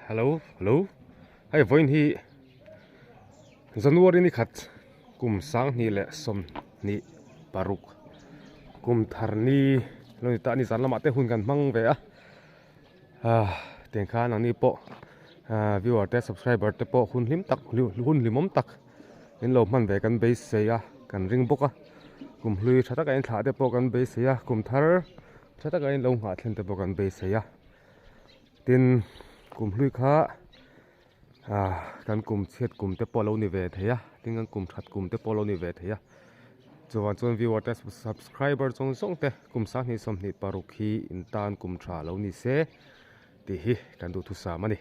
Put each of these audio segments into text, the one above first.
Hello hello hei vawiin hi January ni khat kum 2026 kum thar ni lo ni ta a ni zan lamah te hun kan hmang ve a ah tiang khan ang ni pawh ah viewer te subscriber te pawh hun hlim tak hun hlimawm tak in lo hman ve kan beisei a kan ring bawk a kum hlui tha taka in thlah te pawh kan beisei a kum thar tha taka in lo nghah thlen te pawh kan beisei a tin kum hlui kha ah kan kum chhiat kum te pawh a lo ni ve thei a tin kan kum that kum te pawh a lo ni ve thei a chuvang chuan viewer te subscriber zawng zawng te kum 2026 hi in tan kum tha lo ni se tih hi kan duhthusam a ni.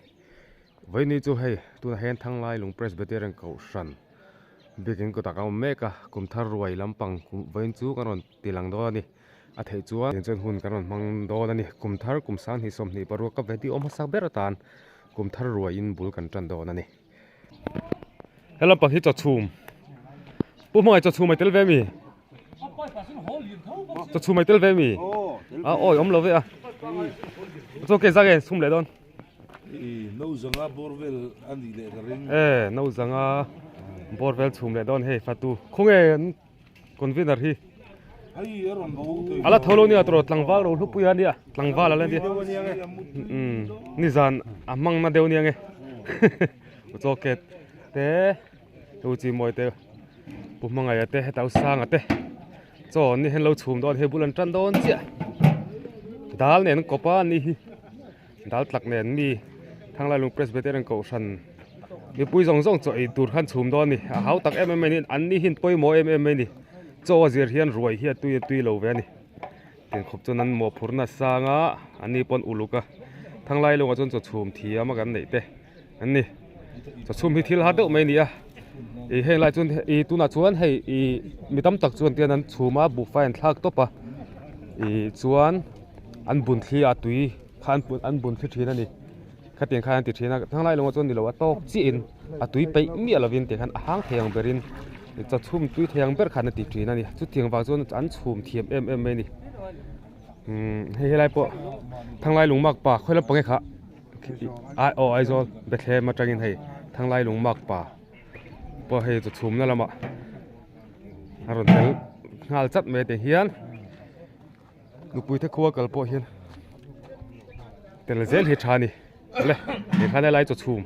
Vawiini chu hei tunah hian Thanglailung Presbyterian Kohhran biakin kawtah kan awm mek a, kum thar ruai lampang vawiin chu kan rawn ti lang dawn a ni. A theih chuan tiang chuan hun kan rawn hmang dawn a ni. Kum thar kum 2026 ka video hmasa ber atan kum thar ruaiin bul kan tan dawn a ni. He lampang hi chawchhum Pu Hmangaih chawchhum a tel ve mi? Chawchhum a tel ve mi? A awi awm lo ve a. Chaw ke zak e chhum leh dawn. No zanga bawr vel a nih leh ka ring. E no zanga bawr vel chhum leh dawn hei fatu khawnge an convener hi. Hei a rawn bo thei. Ala tho lo nia tawrh tlangval ro hlupui a nia tlangval ala nia. Um nizan a hmang na deuh nia nge. Chaw ket te u chi mawi te pu hmangaih te heta u sanga te chaw an ni hian lo chhum dawn hei bul an tan dawn chiah. Dal nen an kawp a ani hi. Dal tlak nen mi Thanglailung Presbyterian Kohhran mipui zawng zawng chaw ei tur khan chhum dawn a ni. A hau tak em em mai a ni. An ni hi an pawimawh em em mai a ni. Chaw a zir hian ruai hi a tui a tui lo ve a ni. Tiang khawp chuan an mawhphurh na sang a, an ni pawh an uluk a. Thanglailungah chuan chaw chhum thiam a kan neih te an ni. Chaw chhum hi thil har deuh mai a ni a. Ih heng lai chuan ih tunah chuan hei ih mi tam tak chuan tian an chhum a buhfai an thlak tawp a. Ih chuan an bun thli a tui. kha an pun an bun thli thin a ni khatiang khan an ti thin a thanglai lawngah chuan nilo a tawk chiah in a tui peih miah lovin tih khan a hang thei ang berin chaw chhum tui thei ang ber khan a ti thin a ni chutiang vang chuan an chhum thiam em em mai a ni umm hei helai pawh thanglai lung mak pa khawi lampang nge kha aw Aizawl Bethlehem atangin hei thanglai lung mak pa pawh hei chaw chhumna lamah a rawn tel nghal chat mai tih hian. Nupui te khua kal pawh hian tel zel hi tha a ni le he khan helai chaw chhum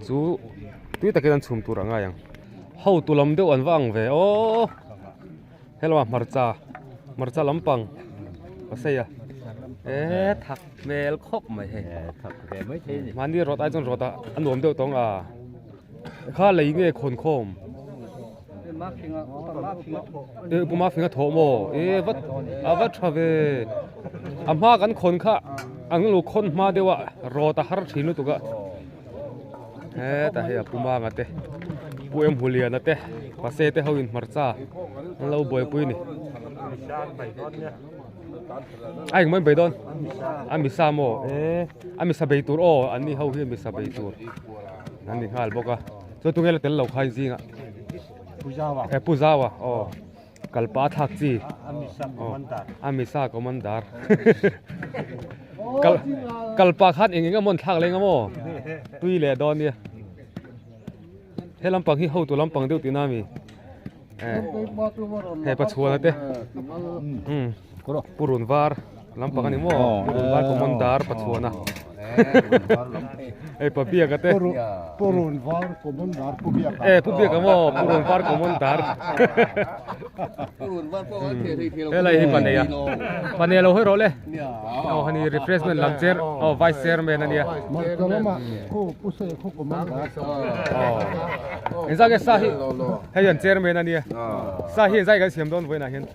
chu tui takin an chhum tur a ngai ang hotu lam deuh an va ang ve aw helama hmarcha hmarcha lampang a sei a e thak hmel khawp mai hei mahni rawt ai chuan rawt ah a nuam deuh tawng a kha lei nge khawn khawm. E puma finga thawh maw e vat a va tha ve a hma kan khawn kha an lo khawn hma deuh a rawt a har thin lutuk a heta hei a puma anga te pu em huliana te pase te ho in hmarcha an lo buaipui ni a engmah in bei dawn a misa maw e a misa bei tur aw an ni ho hi misa bei tur an ni nghal bawk a. Chu tunge la tel lo kha zing ah. Puzawa. E Puzawa aw. Kalpa thlak chi. Amisa commander. Amisa commander. Kal kalpa khan eng eng amaw an thlak leng amaw. Tui leh dawn nia. He lampang hi hotu lampang deuh tihna ami. He pachuana te. Um. Purun var lampang ani maw. Purun var commander pachuana. Hei pa biak ate. Purun var commander pu biak. E pu biak amaw purun var commander. Purun var pawh an thei thei lo. Helai hi paneia. Paneia lo hawi rawh le. Aw hani refreshment lam chair aw vice chairman ania. Aw. Engzah nge sa hi hei an chairman ania. Sa hi engzah nge kan siam dawn vawiinah hian.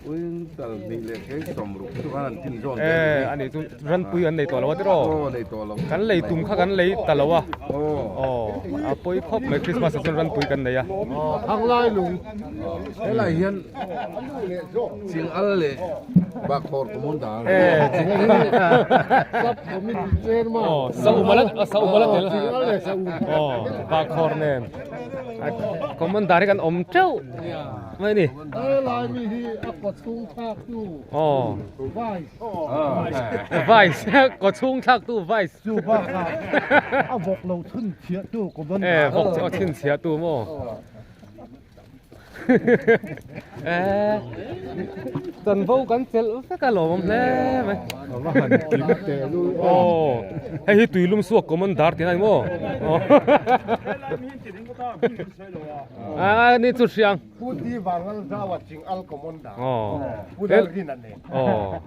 Uin tal hnih leh thei sawmruk chu khan an tin zawn Eh, ani chu ranpui an nei tawh lo a tiraw? Aw, nei tawh lo. Kan lei tum kha kan lei ta lo a. Aw. Aw, a pawi khawp mai Christmas ah chuan ranpui kan nei a. Thanglai lung. Helai hian ching al leh bakthawr common dar. Eh, ching Sub committee chairman. Aw, sa umala sa umala tel. Ching al leh sa um. Aw, bakthawr nen. Common dar hi kan awm teuh mai ni. Helai mi hi a kawt. Kawchhung thlaktu Vice. Vice kawchhung thlaktu Vice. Chu bakah a vawk lo chhunchhiahtu Commander. E vawk chu chhinchhiahtu maw? Chanvo kan chelh vek a lawm awm hle mai. A va han kim teh lul em. Aw hei hi tuilum suak Commander tih a ni maw? A ni chu hriang. Pu Ti Vangal Zaua Ching Al Commander. Pu Lalrin a nei. Aw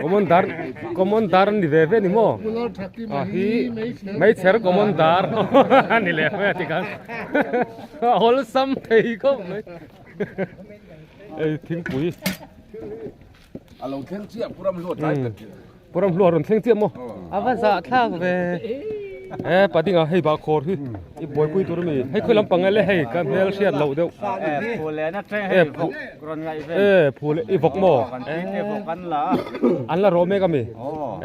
Commander Commander ni ve ve ni maw? Pu Lalthakima hi Meichher Commander a ni leh mai a ti khan. A awlsam thei khawp mai. Ei thingpui. A lo thleng chiah Pu Ramhlua tlai tak hi. Pu Ramhlua rawn thleng chiah maw? A va zah thlak ve. E padinga hei bah khawr hi i buaipui tur ami hei khawi lampang e le hei ka hmel hriat loh deuh. E phu leh na thleng hei vawk rawn ngaih vel. E phu leh i vawk maw? Kan tui te vawk an la. An la rawh mek ami?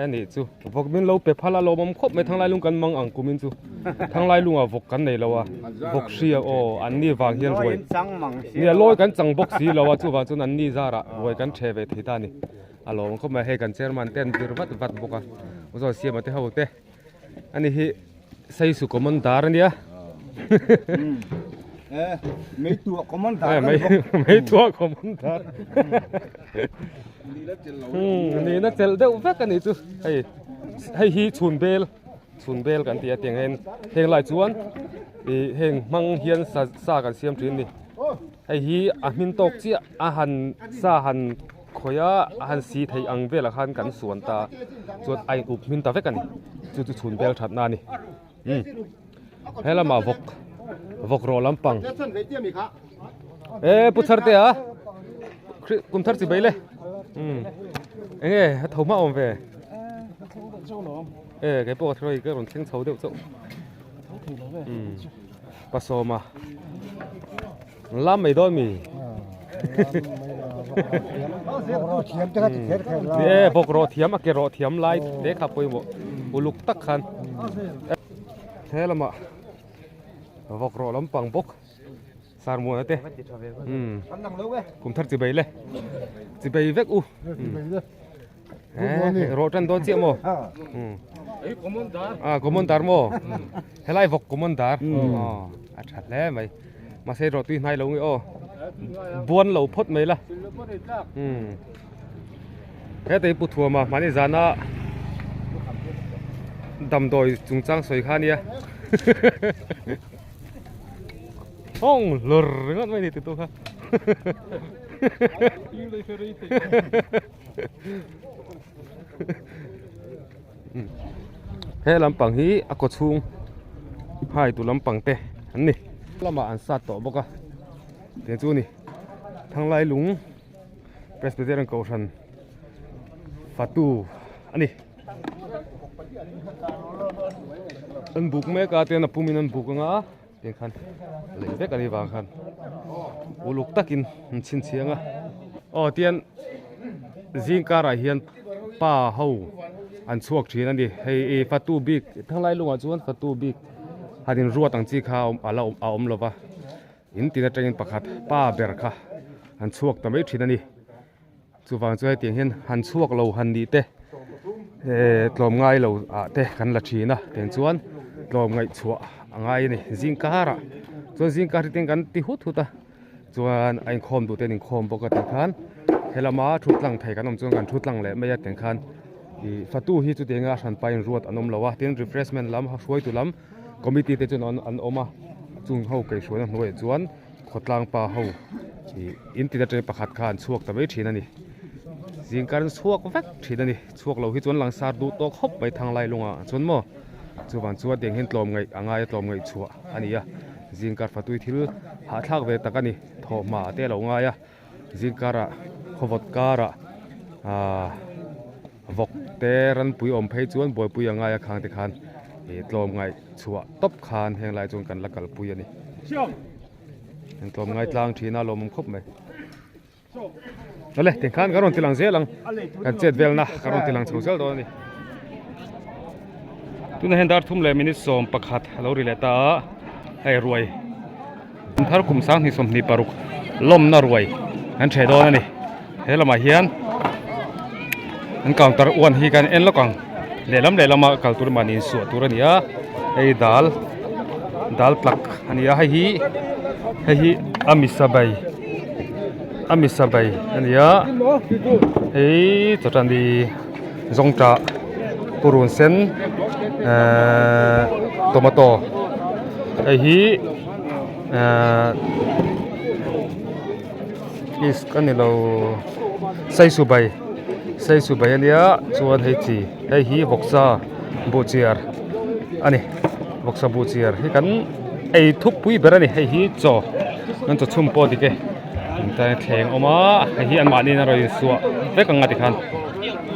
E nih chu. Vawk min lo pe phal a lawmawm khawp mai Thanglai lung kan mang ang kumin chu Thanglai lungah vawk kan nei lo a vawk hria aw an ni vang hian ruai nia lawi kan chang bawk si lo a chuvang chuan an ni zarah ruai kan ṭhe ve thei ta a ni a lawmawm khawp mai hei kan chairman te an vir vat vat bawk a uzawn siama te ho te ani hi Saisu common dar a nia Meituah common dar kan bawk Meituah common dar Nihna chelh deuh vek a nih chu hei hei hi chhun bel chhun bel kan ti a tiang hian heng lai chuan ih heng hmang hian sa sa kan siam thin a ni hei hi a hmin tawk chiah a han sa han khawih a a han si theih ang velah khan kan suan ta chuan a in up hmin ta vek a ni chu chu chhun bel thatna a ni umm he lamah vawk vawk rawh lampang e pu chhar te a kum thar chi bai le umm eng nge a tho hma awm ve e kei pawh ka thil ka rawn thleng chho deuh chauh umm pasawma lam mai dawn mi e vawk rawh thiam a ke rawh thiam lai te kha pawimawh uluk tak khan he lamah vawk rawh lampang bawk Sarmuana te umm kum thar chibei le chibei vek u he rawh tan dawn chiah maw umm ah common dar maw helai vawk common dar aw a tha hle mai mahse rawh tui hnai lo nge aw buan lo phawt mai la umm hetei pu thuama mahni zana damdawi chungchang sawi kha ania. Hawng hlawr ringawt mai ni titu kha. He lampang hi a kaw chhung hai tu lampang te an ni. Lamah an sat tawh bawk a tiang chu a ni. Thanglai lung Presbyterian Kohhran fatu a ni. An buk mek a tian a pum in an buk anga tiang khan lei vek a ni vang khan uluk takin an chhinchhiang a aw tian zing karah hian pa ho an chhuak thin a ni hei ih fatu bik thanglai lungah chuan fatu bik han inruat ang chi kha a la a awm lova in tin atangin pakhat pa ber kha an chhuak ta mai thin a ni. Chuvang chu hetiang hian han chhuak lo han nih te eh tlawm ngai lo ah te kan la thin a tiang chuan tlawm ngaihchhuah a ngai a ni zing karah chuan zing kar hi ten kan ti hut hut a chuan a inkhawm duh te an inkhawm bawk a tih khan helama thu tlang thei kan awm chuan kan thu tlang leh mai a tiang khan ih fatu hi chutianga a hranpa in ruat an awm lo a tin refreshment lam hruaitu lam committee te chuan an awm a chung ho kaihhruaina hnuaiah chuan. Khawtlang pa ho ih in tin atangin pakhat kha an chhuak ta mai thin a ni. Zingkar an chhuak vek thin a ni. Chhuak lo hi chuan langsar duh tawk khawp mai Thanglai lungah chuan maw. Chuvang chuan tiang hian tlawm ngaih a ngai a tlawm ngaih chhuah a ni a. Zingkar fatui thil hahthlak ve tak a ni. Thawhhma te a lo ngai a. Zingkarah khawvawt karah aaa vawk te ranpui awm phei chuan buaipui a ngai a khang te khan ih tlawm ngaih chhuah tawp khan heng lai chuan kan la kalpui a ni. An tlawm ngai tlang thin a lawmawm khawp mai. Awle tiang khan kan rawn ti lang zel ang kan chet velna kan rawn ti lang chho zel dawn a ni. Tunah hian dar thum leh minute 11 a lo ri leh ta a hei ruai thar kum 2026 lawmna ruai an ṭheh dawn a ni. He lamah hian an counter uan hi kan en lawk ang lehlam lehlama kal tur mahni insuah tur a ni a hei dal dal tlak a ni a hei hi hei hi a misa bai a misa bai a ni a hei chawṭani zawngṭah purun sen ehh tomato hei hi ehh. Isk a ni lo saisu bai saisu bai a nia chuan hei chi hei hi vawksa buhchiar a ni vawksa buhchiar hi kan ei thup pui ber a ni hei hi chaw kan chaw chhum pawh dik e chuan thleng a awm a hei hi anmahni in a rawn insuah vek ang a tikhan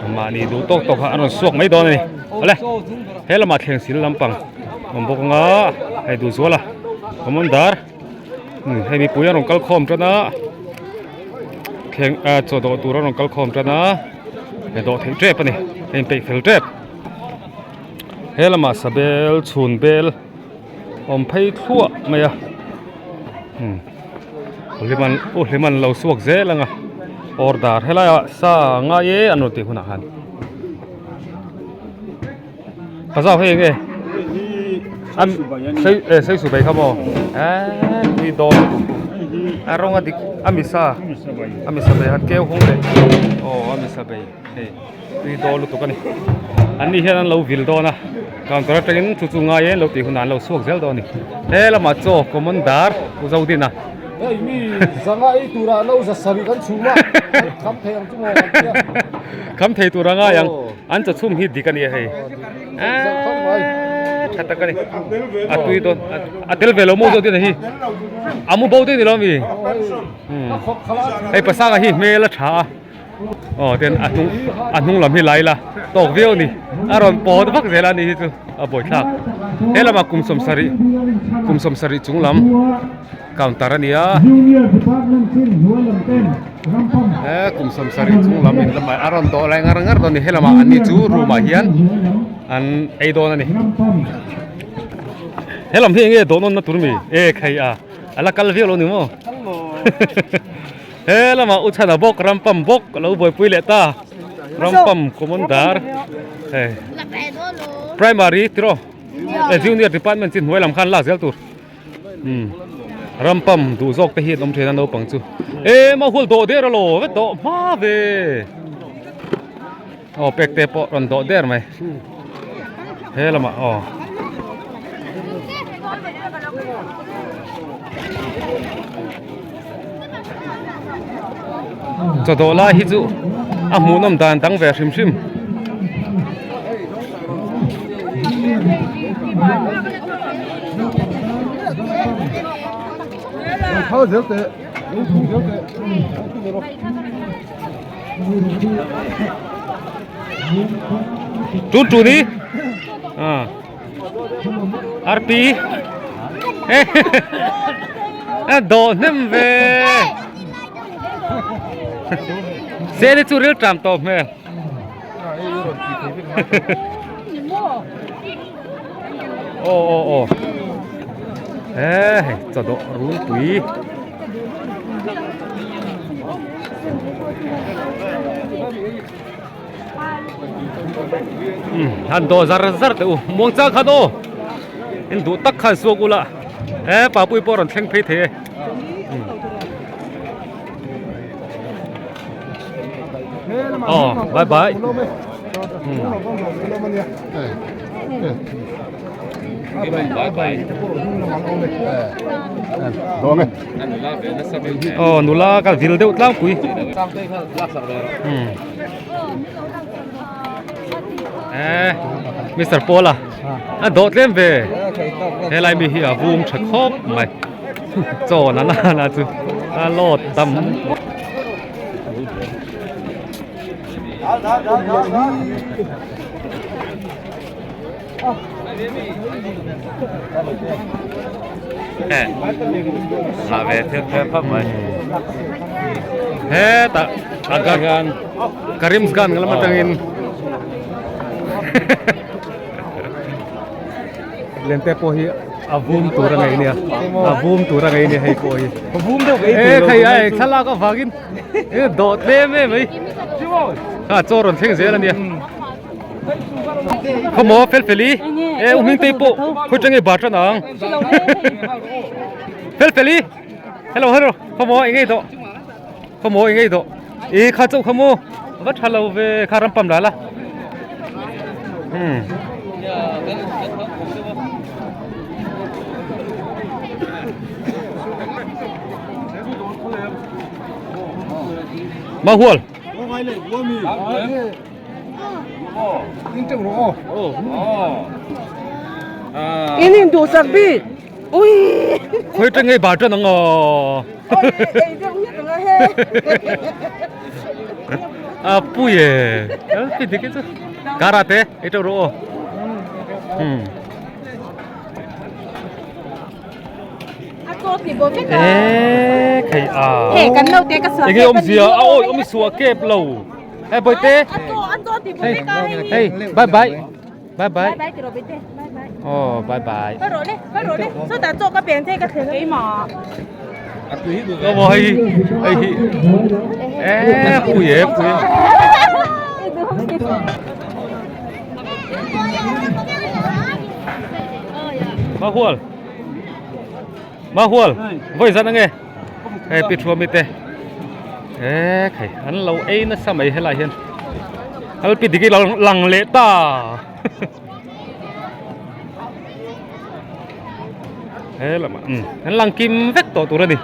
anmahni duh tawk tawk kha an rawn suak mai dawn a ni awle he lamah thleng sil lampang a awm bawk ang a hei duh zual a awm an dar. Hei mipui a rawn kal khawm tan a thleng ah chaw dawh tur a rawn kal khawm tan a hei dawh theih tep a ni a inpeih fel tep he lamah sabel chhun bel awm phei thluah mai a u hliman lo suak zel ang a order helai ah sa ngai e an rawn tih hunah khan. Pazau hei enge an sei eh sei su bai kha maw eh tui dawn a rawng a dik a misa a misa bai han keu hung leh aw a misa bai hei tui dawn lutuk a ni an ni hian an lo vil dawn a counter atangin chu chu ngai e an lo tih hunah an lo chhuak zel dawn a ni he lamah chaw common dar u Zodina. Hei mi zanga ei turah no za sarih kan chhum a kham thei ang chu maw kan tia. Kham thei tur a ngai ang. An chaw chhum hi dik a nia hei. Eeee tha tak a ni. A tui dawn a tel ve lo maw zawk din a hi. A mu bo daih ni lo ami. Hei pasanga hi hmel a tha a. Aw ten a hnung a hnung lam hi lai la tawk viau a ni. A rawn pawt vak zel a ni hi chu a buaithlak. He lamah kum sawmsarih kum sawmsarih chung lam. Counter a ni a he kum sawmsarih chung lam in lamah a rawn dawh lai ngar ngar dawn a ni helamah an ni chu room ah hian an ei dawn a ni helam hi enge dawh nawn na tur mi e khai a ala kal viau lo ni maw he lamah u chhana bawk rampam bawk a lo buaipui leh ta rampam commander hei primary tiraw junior department chin hnuai lam khan lak zel tur. Umm rampam duh zawk te hi an awm thin a naupang chu em a hul dawh der alo vek dawh hma ve aw pek te pawh rawn dawh der mai he lamah aw chaw dawh lai hi chu a hmuhnawm dan dang ve hrim hrim. Tun tun hi à RP đổ nem về xe đi chu ril tram tawp hmel Aw aw aw he hei chaw dawh runpui umm han dawh zar zar teh u muang chang khan aw in duh tak khan suak ula he papui pawh a rawn thleng phei thei e. Oh, bye bye. Oh, nula ka vil deuh tlangpui. Eh, Mr. Paula. A dawh tlem ve. Helai mi hi a vung tha khawp mai. Chaw na na na chu a load tam. Hetah Karimsgan lam atangin lente pawh hi. A vum tur a ngei nia a vum tur a ngei nia hei pawh hi e khei ai thlalak avangin e dawh tlem em mai kha chaw rawn thleng zel a nia khawmaw fel feli e u hming te pawh khawi tang nge bar tan ang fel feli hello hello khawmaw eng nge dawh khawmaw eng nge dawh e kha chauh kha maw va tha lo ve kha ram pam la la hmm Mahual In in duhsak bik. Ui. Khoi tang ei bar tan ang aw. Ei deuh nge ang a he. A pui e. Pi dik chu. Karate ei teuh rawh aw. Hmm. Eee khei a. He kan lo te ka suah. Enge awm zia a awi awm suah kep lo. He boy te. Hey hey bye bye. Bye bye. Bye bye ti ro bete. Bye bye. Oh bye bye. Ka ro le ka ro le. So ta cho ka pen the ka thlen keima. Có mò hay hay hi. Ê pui e pui. Ma hual. Ma hual. Voi zan ange. Hei pi thua mi te. E khai an lo ei nasa mai helai hian. Al pi diki lang leh ta. He lamah an lang kim vek tawh tur a ni.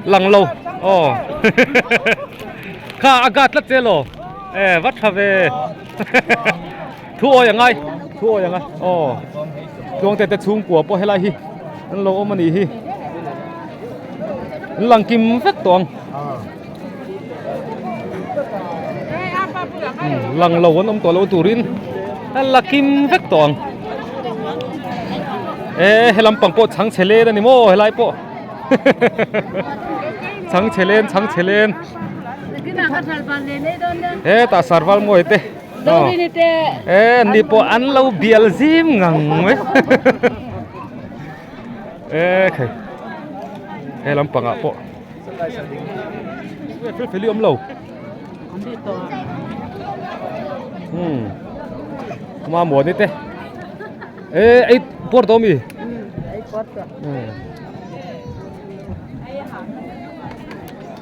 Lang lo. Aw. Kha a gat tlat che law. E va tha ve. Thu awi a ngai. Thu awi a ngai. Aw. Tluangte te chhungkua pawh helai hi an lo awm a nih hi. An lang kim vek tawh ang. Lang lo an awm tawh lo turin a la kim vek tawh ang. E he lampang pawh chhang chhe len a ni maw helai pawh. Chhang chhe len chhang chhe len. Hetah sarval mawi te. E ni pawh an lo bial zim ngang mai. E khai he lampangah pawh. Fel fel hi awm lo. Hmm. Ma muan ni te. E ei puar tawh mi? Ei puar tawh. Hmm.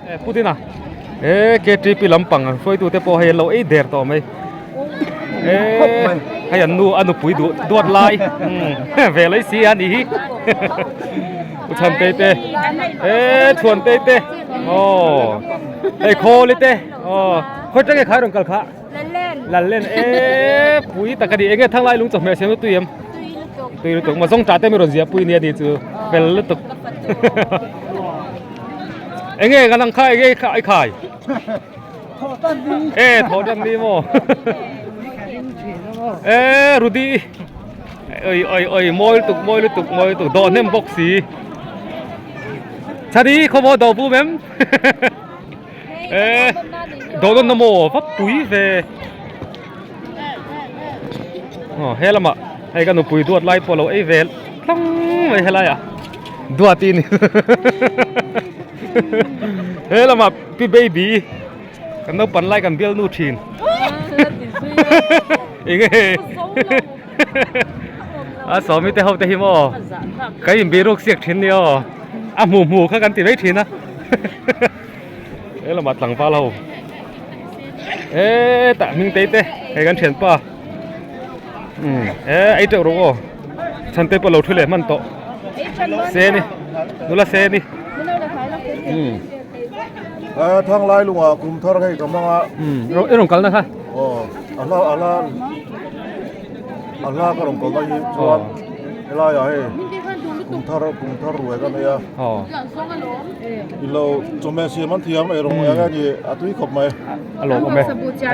E Putina. E KTP lampang an hruaitu te pawh hei an lo ei der tawh mai. E hei an nu a nupui duh duat lai. Hmm. Ve lai si a ni hi. U Chhantei te e Chhuantei te aw hei Khawli te aw khawi tang nge khai rawn kal kha Lallen e pui tak a ni enge thanglai lung chawhmeh siam chu tui em tui lutuk maw zawng tah te mi rawn ziah pui nia ni chu fel lutuk enge ka nang kha enge i khai e thaw tan ni maw e Rudy Oi oi oi mawi lutuk mawi lutuk mawi lutuk dawh hnem bawk si chhani khawmaw dawh bum em e dawh nawn na maw va pui ve aw he lamah hei ka nupui duat lai pawh lo ei ve tlang mai helai ah duat i ni he lamah pi baby kan naupang lai kan bialnu thin enge a sawmi te ho te hi maw ka in biruk siak thin ni aw a hmu hmu kha kan ti mai thin a he lamah tlangval ho e tah hming te te hei kan thianpa um e ei teuh rawh aw chhan te pawh lo thu leh hman tawh se ni nula se ni um thang lai lungah kum thar hei ka hmang a um i rawn kalna kha aw a hla a hla a hla ka rawn kalna hi chuan helaiah hei kum thar kum thar ruai ka nei a ilo chawhmeh siam an thiam ei rawng eng a ni a tui khawp mai a lawm awm e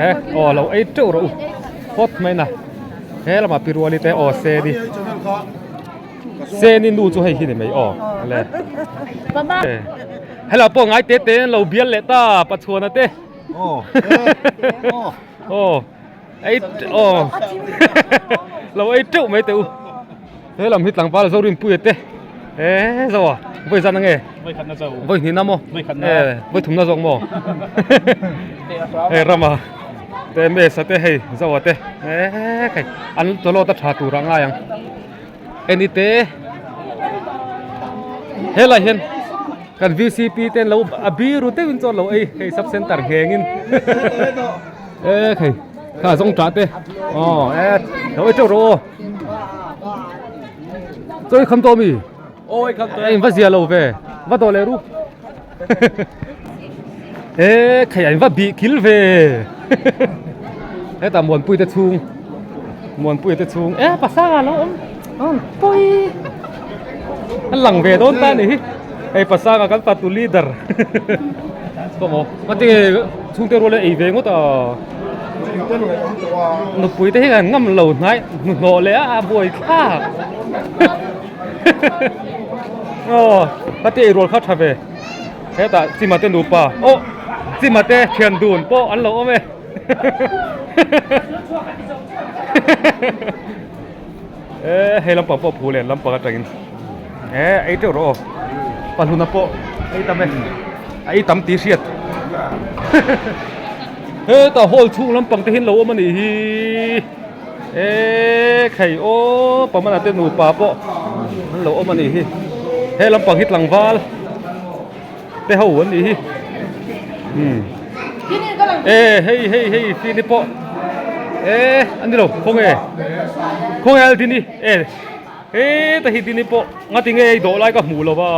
e aw lo ei teuh rawh u phawt mai na he lamah pi ruali te aw se ni se ni nu chu hei hi ni mai aw le hello pawh ngai te te lo bial leh ta pachuana te aw ei aw lo ei teuh mai teh u. He lam hi tlangval Zorinpuia te e zo a vawi zan ange vawi hnihna maw e vawi thumna zawk maw e rama te mesa te hei zoa te e khai an tawlawt a tha tur a ngai ang eni te helai hian kan vcp te an lo a biru deuhin chuan lo ei hei sub center nghengin e khai kha zawng tah te aw e lo ei teuh rawh aw chaw i kham tawh mi in va zia lo ve va dawh leh ru e khai an va bih kil ve hetah muanpui te chhung muanpui te chhung e pasanga lo awm awm pui a lang ve dawn ta a nih hi hei pasanga kan fatu leader kawmaw ngatinge chhungte rual a ei ve ngawt a nupui te hi an ngam lo hnai hnuhnawh leh a a buai thlak aw khati ei rual kha tha ve hetah chima te nupa aw chima te thian dun pawh an lo awm e e hei lampang pawh phu len lampang atangin e ei teuh rawh aw pahluna pawh ei tam e a ei tam tih hriat hetah hall chhung lampang te hian lo awm a nih hi e khai aw pamana te nupa pawh an lo awm a nih hi he lampang hi tlangval te ho an nih hi umm e hei hei hei fini pawh e an ni lo khawnge khawnge al dini e heta hi dini pawh ngati nge ei dawh lai ka hmuh lo va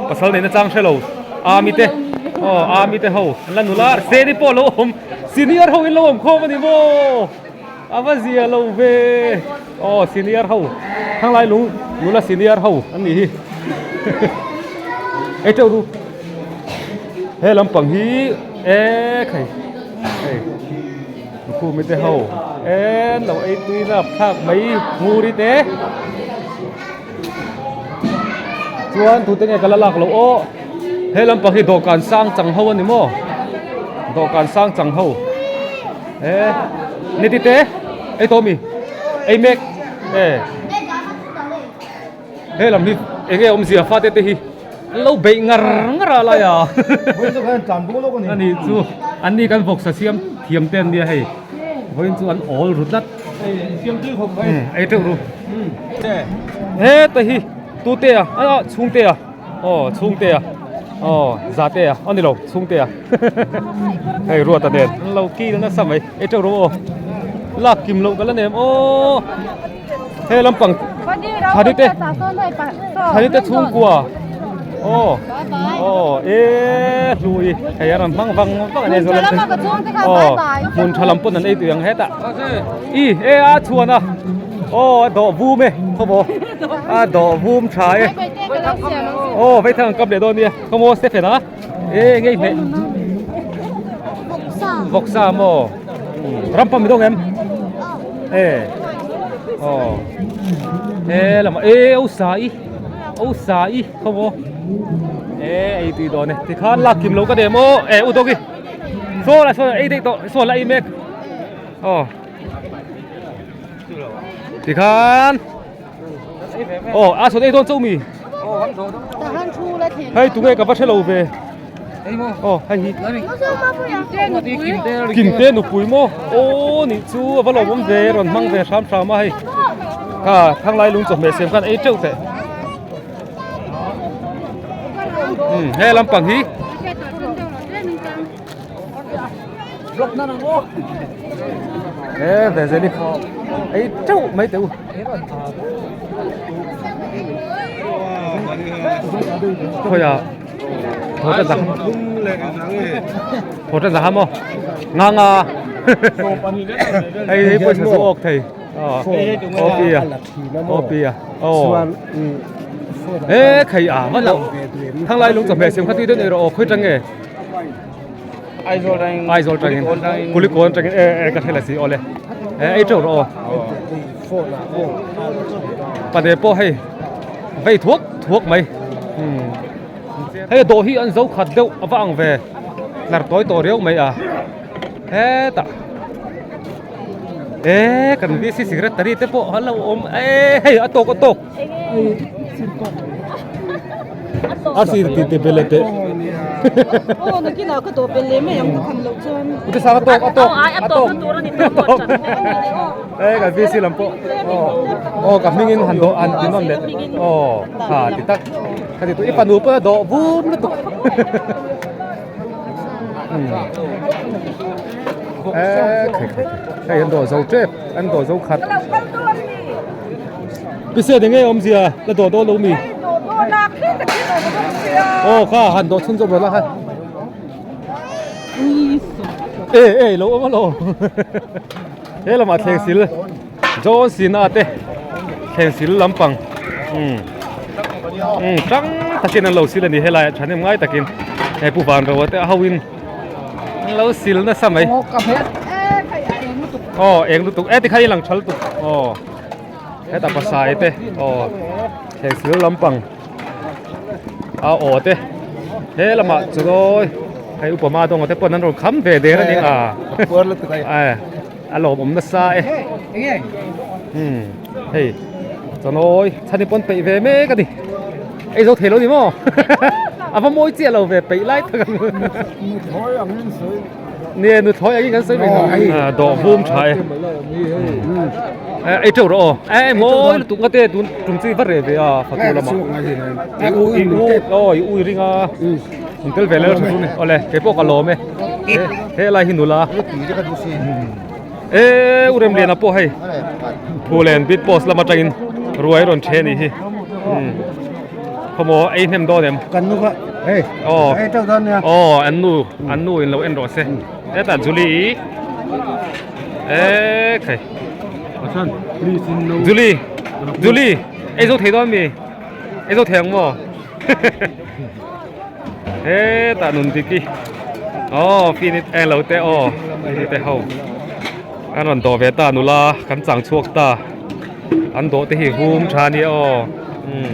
pasal neihna chang hre lo ami te aw ami te ho an la nula seni pawh lo awm senior ho in lo awm khawm a ni maw a va zia lo ve aw senior ho thanglai lung nula senior ho an nih hi ei teuh ru he lampang hi e khai hei lukhumi te ho en lo ei tui nap thlak mai nguri te chuan tute nge ka la lak loh aw he lampang hi dawhkan sang chang ho a ni maw dawhkan sang chang ho e niti te ei tawh mi ei mek e he lam hi enge awmzia fate te hi an lo beih ngar ngar a lai a ani chu an ni kan vawksa siam thiam te an nia hei vawiin chu an awl ru tlat ei teuh ru heta hi tute a a chhungte a aw chhungte a aw zate a ani lo chhungte a hei ruata nen an lo kil nasa mai ei teuh ru aw lak kim loh ka la nem aw he lampang thari te thari te chhungkua aw aw e hlui hei a rawn hmang vang vang a ni zo lam aw hmun tha lam pawn an ei tui ang hetah i e a chhuan a aw a dawh vum e khawmaw a dawh vum tha e aw veithang an kap leh dawn nia khawmaw Stephen a e ngei hmeh vawksa maw ram pawh mi dawng em e aw e lama e o sa i o sa i khawmaw e ei tui dawn e tikhan lak kim lo ka dem aw e u dawk i saw la saw ei daih tawh saw la ei mek aw tikhan aw a sawn ei dawn chauh mi hei tunge ka va hre lo ve aw hei hi kimte nupui maw aw nih chu a va lawmawm ve rawn hmang ve hram hram a hei kha thanglai lung chawhmeh siam khan ei teuh teh he lampang hi e ve zel i ei teuh mai teh u khawiah hotel zah hotel zah maw nga nga hei hei pawisa chu awk thei aw a aw a aw e khai a va lo thanglai lung chawhmeh siam kha tui deuh nei rawh aw khawi tang nge Aizawl tangin Kulikawn tangin e e ka hre la si awle e ei teuh rawh aw pade pawh hei vei thuak thuak mai hei dawh hi an zo khat deuh a va ang ve tlar tawi tawh riau mai a hetah. E kan VC secretary te pawh an lo awm e hei a tawk a tawk a sir ti te bele te aw nakinah ka dawh bel leh mai ang ka tham loh chuan u te sang a tawk a tawk a tawk e kan VC lam pawh aw aw ka hmingin han dawh an ti nawn leh aw ha ti tak ka ti tu i fanu pawh a dawh vum lutuk Hei an dawh zo tep an dawh zo khat pise eng nge awmzia la dawh dawn lo mi aw kha han dawh chhun zawk rawh la kha e e lo awm alo he lamah thleng sil John Cena te thleng sil lampang um um tang takin an lo sil a ni helai ah thahnem ngai takin he pu van ro te a ho in an lo sil nasa mai aw eng lutuk e tikhan i lang tha lutuk aw heta pasai te aw thleng sil lampang a aw te he lamah chuawi hei upa ma dawnga te pawn an rawn kham ve der a ni a a lawmawm nasa e umm hei chawnawi chhan hi pawn peih ve mek a ni ei zo thei lo ni maw a va mawi chiah lo ve peih lai tak ang nia nuthlawi angin kan sawi mai a dawh vum tha e ei teuh rawh aw e mawi lutuk nga te tun tum chu i va reh ve a fatu lamah i u i u aw i ui ring a in tel ve lel tha chu ni awle keipawh ka lawm e he lai hi nula e u Remliana pawh hei Phulen bit post lam atangin ruai rawn then ni hi khawmaw ei hnem dawn em kan nu kha hei aw ei teuh dawn nia aw an nu an nu in lo en rawh se hetah Julie e khai Julie Julie ei zo thei dawn mi ei zo thei ang maw hetah nun dik i aw finit eng lo te aw hei te ho an rawn dawh ve ta nula kan chang chhuak ta an dawh te hi vum tha ania aw umm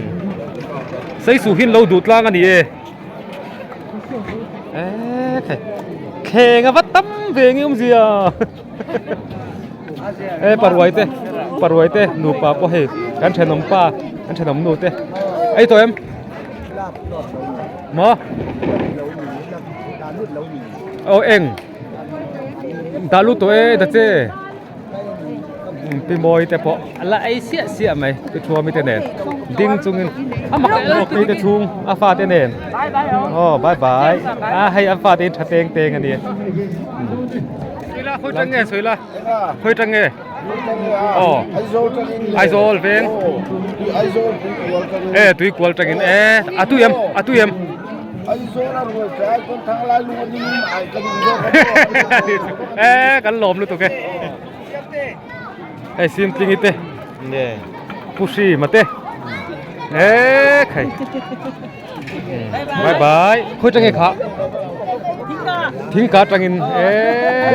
seisu hi an lo duh tlang a ni e ekhei thleng a va tam ve nge awmzia e paruai te paruai te nupa pawh hei kan thenawm pa kan thenawm nu te ei tawh em maw aw eng dah lut tawh e ta che pi mawi te pawh a la ei siah siah mai pi thuami te nen ding chungin a mak pi te chhung a fate nen aw bye bye a hei an fate in tha teng teng a ni Sawi la khawi tang nge sawi la khawi tang nge aw Aizawl veng e tui kual tangin e a tui em a tui em e kan lawm lutuk e hei sim tlingi te pushi mate e khai bye bye khawi tang nge kha thingka tangin e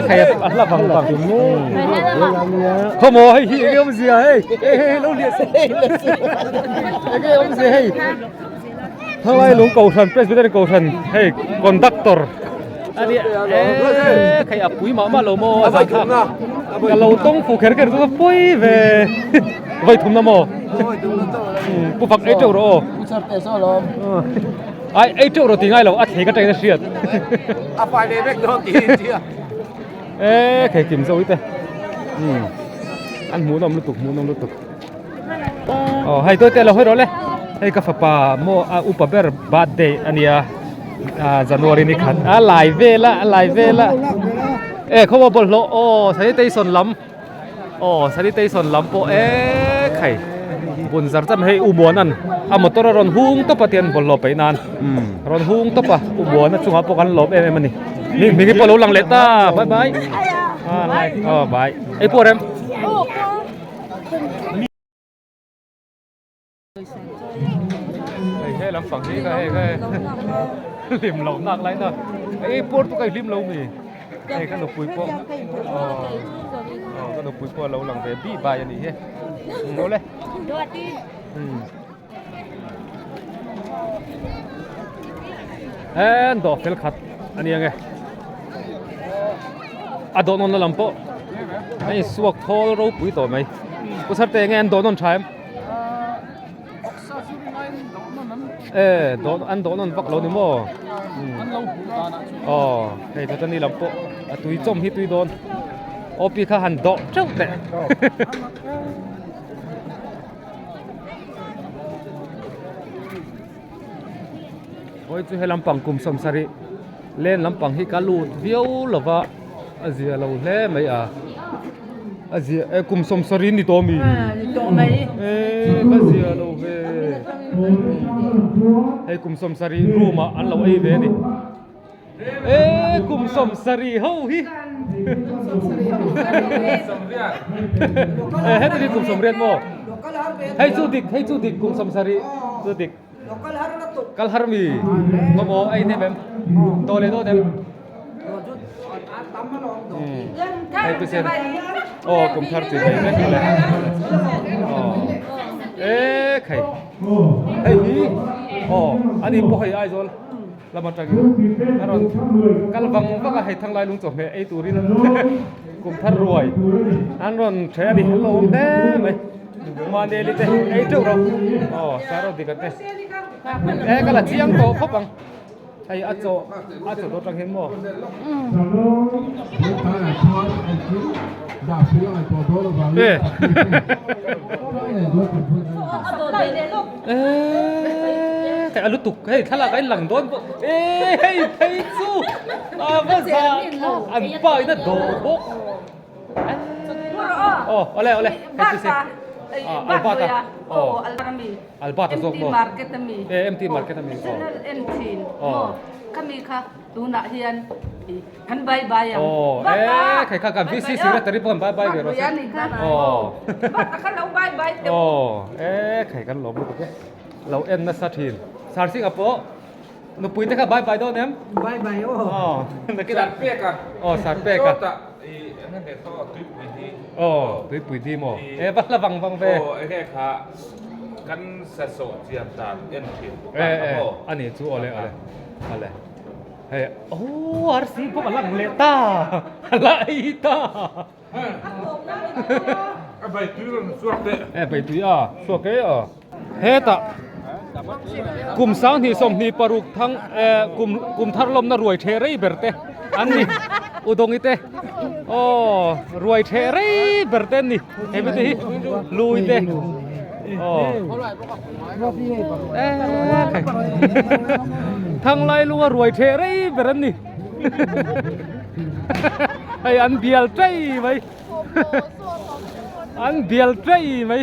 khai a hla vang vang khawmaw hei hi enge awmzia hei hei lo liah se enge awmzia hei thalai lung kohhran Presbyterian kohhran hei conductor ani e khai a pui mah mah lo maw a zan kha ka lo tawng fu kher kher chu ka pawi ve vai thum na maw pu fak ei teuh rawh aw ai ei teuh rawh ti ngai lo a thei ka tangin a hriat a fai ve vek dawn tih tia e khei kim zo ite an hmuhnawm lutuk hmuhnawm lutuk aw hei tuai te lo hawi rawh le hei ka fapa maw a upa ber birthday ania January ni khat a lai vel a a lai vel a e khaw bawlhhlawh aw sanitation lam aw sanitation lam pawh e khai bun zar cham hei u muan an a motor a rawn hung tawp a tian bawlhhlawh peih nan rawn hung tawp a u muan a chungah pawh kan lawm em em a ni mi hming hi pawh lo lang leh ta bye bye aw bye ei pawh rem. Hei he lam pang hi ka hei ka hlim lo nak lai na ei pawr tu ka hlim lo mi hei ka nupui pawh aw ka nupui pawh lo lang ve bi bai ani hi lo le en dawh fel khat ani ange a dawh nawn na lam pawh. An insuak thawl ropui tawh mai. Pu Sarte enge an dawh nawn tha em? E dawh an dawh nawn vak lo ni maw? Aw hei Thatani lam pawh a tui chawm hi tui dawn. OP kha han dawh teuh teh. Hawi chu he lampang kum sawmsarih len lampang hi ka lut viau lo va a zia lo hle mai a a zia e kum sawmsarih ni tawh mi e ka zia lo ve hei kum sawmsarih room ah an lo ei ve a ni. E kum sawmsarih ho hi e heti hi kum sawmriat maw hei chu dik hei chu dik kum sawmsarih chu dik kal har mi maw maw ei nem em to leh dawn em hei chu sen aw kum thar chi hei vek le aw e khai hei hi aw ani pawh hei Aizawl Lam atangin a rawn kal vang vang a, hei Thanglai lung chawhmeh ei turin kum thar ruai an rawn ṭhe a ni, an lo awm hle mai. Maneli te ei ṭeuh rawh, aw Sarodika te e ka la chiang tawh khawp ang, hei a chaw a chaw dawt atang hian maw. E. Eee a lutuk hei thlalak a inlang dawn bawk eee hei phei chu a va za an pa in a dawh bawk aw awle awle hei chu se Albert a aw Albert a zawk maw e MT market ami aw Tunah hian kan bye bye ang. Aw, eh, khai kha kan VC secretary pawh kan bye bye ve rawh se. Aw. Bak kha lo bye bye teuh. Aw, eh, khai kan lawm lutuk e. Lo en nasa thin. Sir Singh a pawh nupui te kha bye bye dawn em? Bye bye aw. Aw, nakin Sir pek a. Aw, sir pek a. Chawtah i eng nge saw tuipui di. Aw, tuipui di maw? Eh, va hla vang vang ve. Aw, enge kha kan sa sawh chian dan en thin. Eh, eh, ani chu awle awle. Ale hei oh arsi bawk a lang leh ta a la ei ta a bai tui rawn chhuak teh e bai tui a chhuak e a hetah kum sanghnih sawmhnih paruk thang e kum kum thar lawmna ruai theh rei ber te an ni udawngi te aw ruai theh rei ber te an ni hemi te hi lui te aw Thanglai lunga ruai theh rei ber an ni hei an bial tei mai an bial tei mai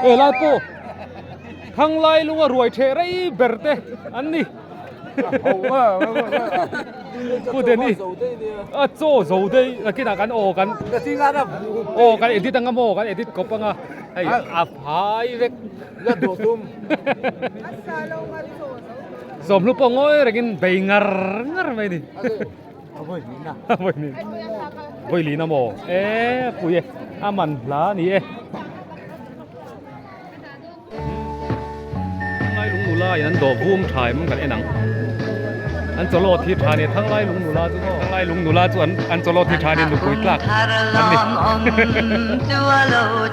e lai pawh Thanglai lunga ruai theh rei ber te an ni. Pu Denny a chaw zo dei nakinah kan aw kan aw kan edit anga maw kan edit kawp anga hei a phai vek sawmhlu pawh ngawi rengin bei ngar ngar mai ni vawi lina maw e pui e a man hla a ni e. Thanglai lung nula in an dawh vum tha em kan en ang an chawlawt hi tha ni Thanglai lung nula chu Thanglai lung nula chu an an chawlawt hi tha ni nupui tlak an ni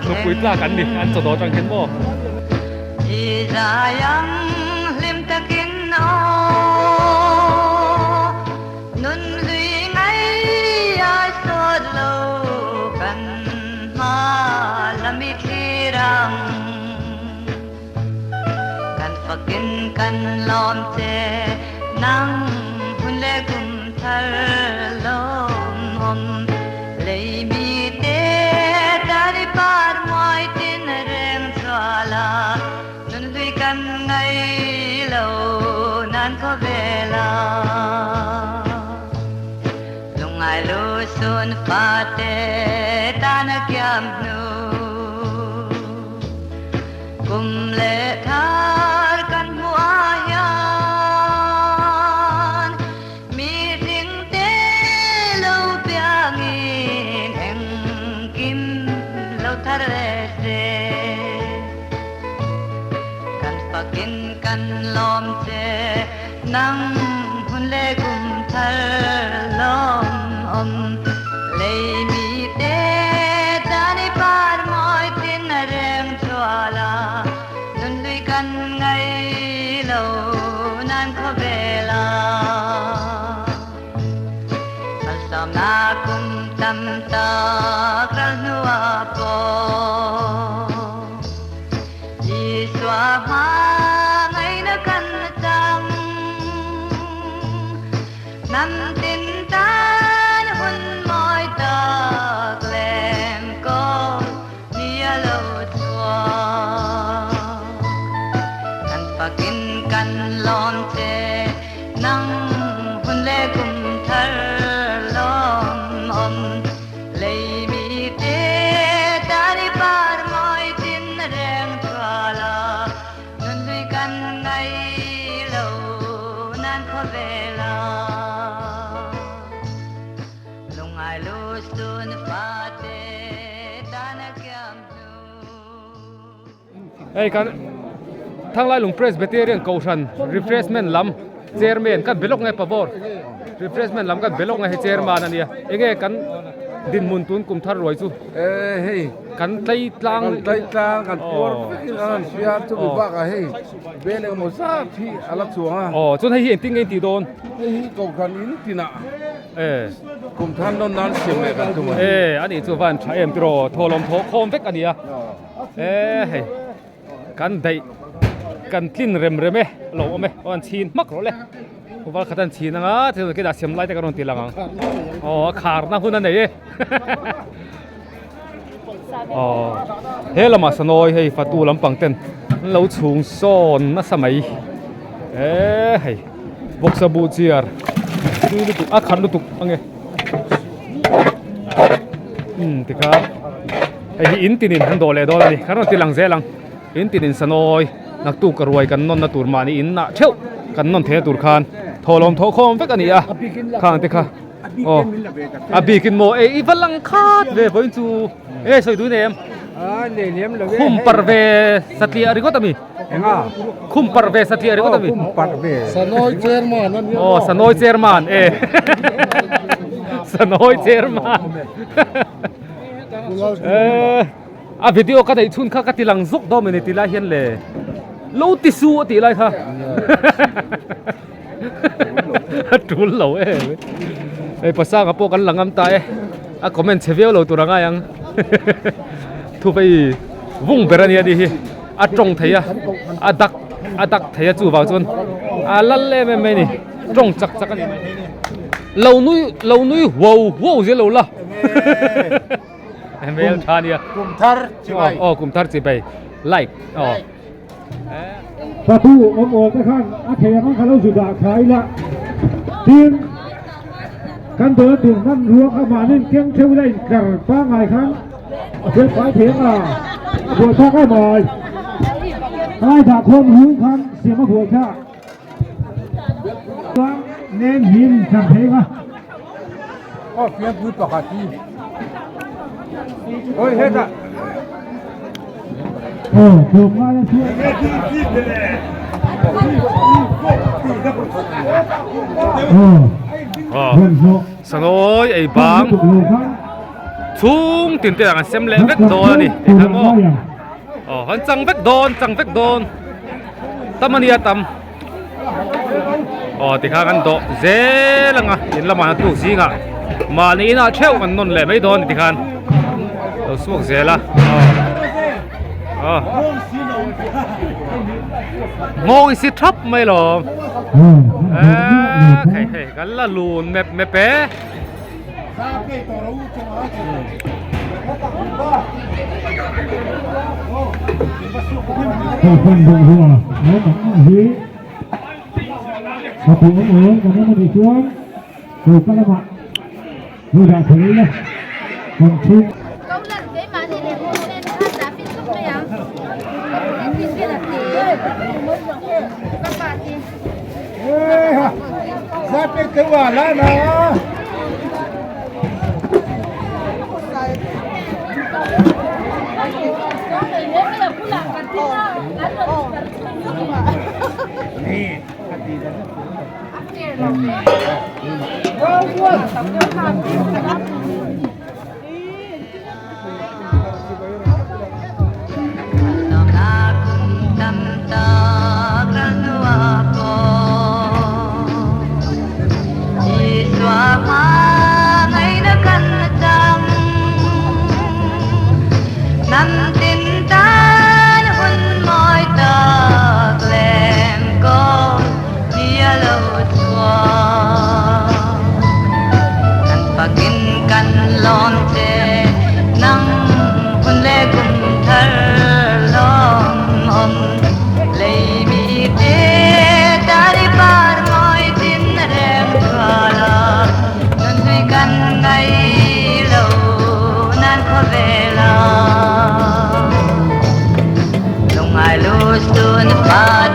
nupui tlak an ni an chawdawh atang hian maw. Kan fakin kan lawm che nang hun le kum thar lawmawm lei mi te tani par muai tin reng chhuala nun hlui kan ngai lo nan khawvela lungngai lu sun fate tana kiam hnu Kum leh thar kan hmuh ah hian mihring te lo piangin engkim lo thar ve se. Kan fakin kan lawm che nang hun leh kum thar. kum tam tak ral hnuah pawh Isua hmangaihna kan chang. Hnam tin tan hun mawi tak lem kawl ni a lo chhuak. Kan fakin kan lawm che nang hun leh kum thar lawm awm. Lei mi te tan i par mawi tin reng thual a, nun hlui kan ngai lo nan khawvel a. Lungngai lu sun fate tan a kiam hnu. Hei kan Thanglailung Presbyterian Kohhran Refreshment lam Chairman kan be lawk nge Pavor Refreshment lam kan be lawk nge hei Chairman a nia enge kan dinhmun tun kum thar ruai chu Eh hei kan tlei tlang kan tlei tlang kan puar vek in an hria chumi bakah hei bel engemaw zat hi a la chuang a. Aw chuan hei hi engtin nge in tih dawn? Hei hi Kohhran in tinah Eh kum thar nawn nan siam leh kan tum a ni. Eh a nih chu van tha em tiraw thawhlawm thawh khawm vek a nia. E hei kan daih kan tlin rem rem e lo awm e aw an chhin hmak rawh le val khat an chhin anga thil khi dah siam lai te kan rawn ti lang ang aw a khar na hun a nei e aw he lamah sanawi hei fatu lampang ten an lo chhung sawn nasa mai e hei bawksa buh chiar tui lutuk a khat lutuk ange umm tikhan. Hei hi in tinin an dawh leh dawn a ni kan rawn ti lang zel ang in tinin sanawi naktuk ka ruai kan nawnna tur mahni in nah theuh kan nawn theihna tur khan thawhlawm thawh khawm vek a ni a khang te kha aw a bikin maw ei i va lang khat ve vawiin chu e sawi dui nei em khum par ve satliah ringawt a mi khum par ve satliah ringawt a mi Sanawi chairman a nia aw sanawi chairman e sanawi chairman. A video ka neih chhun kha ka ti lang zuk dawn mawni ti lai hian le lo ti su a tih lai kha a tul lo em hei pasanga pawh kan la ngam ta e a comment chhe viau lo tur a ngai ang thu phei vung ber a nia ni hi a tawng thei a a dak a dak thei a chuvang chuan a lal em em mai a ni tawng chak chak a ni mai lo nui lo nui huau huau zel lo la. Hmel tha nia. Kum thar chi bai. Aw kum thar chi bai. Like. Aw. Patu awm awl te khan a thei ang kha lo zu dah kha ila. Tin kan dawr tur hman rua kha mahnin keng theuh ila inkar pangai khan a fel fai thei ang a. A buai thlak em mai. Helai dah khawm hung khan siam a buai thlak. Chuan nen him kan thei ang a. Aw fiampui pakhat hi. Oi hetah. Aw tlawm ngai a chuan. Aw sanawi ei bang chhung tin te ah kan sem leh vek dawn a ni tih kha maw aw kan chang vek dawn chang vek dawn tam a nia tam. Aw tikha kan dawh zel anga in lamah an tuk zingah mahni inah theuh kan nawn leh mai dawn tikhan lo chhuak zel a aw nghawng i si thap mai lawm eee hei kan la lun mep mep e. kan lawm che nang hun leh kum thar lawm awm lei mi te tari par mawi tin rem thual a nun hlui kan ngai lo nan khawvel a lungai lu sun fa.